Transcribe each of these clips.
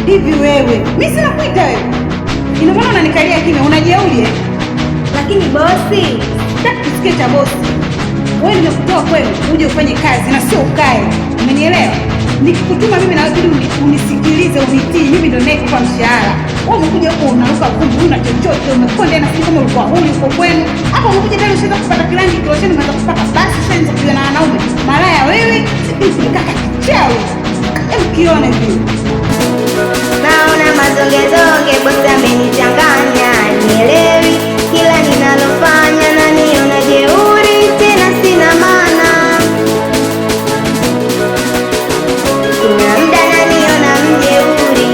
Hivi wewe, mimi sina kuita wewe. Ina maana unanikalia kimya, unajeuri eh? Lakini bosi, Sitaki kusikia cha bosi. Wewe nimekutoa kwenu uje ufanye kazi na sio ukae. Umenielewa? Nikikutuma mimi na wewe unisikilize, unitii. Mimi ndio ninayekupa mshahara. Wewe umekuja huko unaruka vumbi, huna chochote, umekonda na sisi kama ulikuwa huli uko kwenu. Hapo umekuja tena ushaanza kupata kilangi kilosheni, umeanza kupaka basi, ushaanza kuja na wanaume. Malaya wewe, sisi kaka kichawi. Hebu kione vile. Naona mazongezonge, bosi amenichanganya, nielewi kila ninalofanya, naniona jeuri tena sina maana. Kuna muda naniona mjeuri,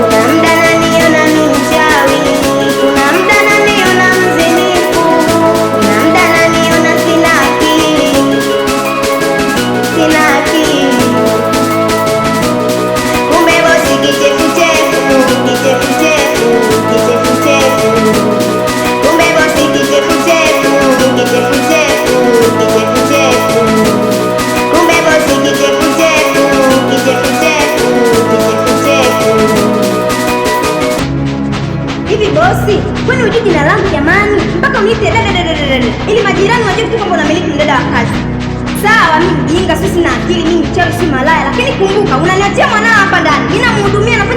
kuna muda naniona mi mchawi, kuna muda naniona mzinifu, kuna muda naniona sina akili, sina akili. Kumbe bosi kichefuchefu, kichefuchefu, kichefuchefu. Kumbe bosi kichefuchefu, kichefuchefu, kichefuchefu. Kumbe bosi kichefuchefu, kichefuchefu, kichefuchefu. Hivi bosi, kwani hujui jina langu jamani? Mpaka uniite dada dada dada dada, ili majirani wajue tu kwamba unamiliki mdada wa kazi. Sawa, mimi mjinga, sio sina akili, mimi mchawi, si malaya, lakini kumbuka unaniachia mwanao hapa ndani. Mimi namhudumia, nafanya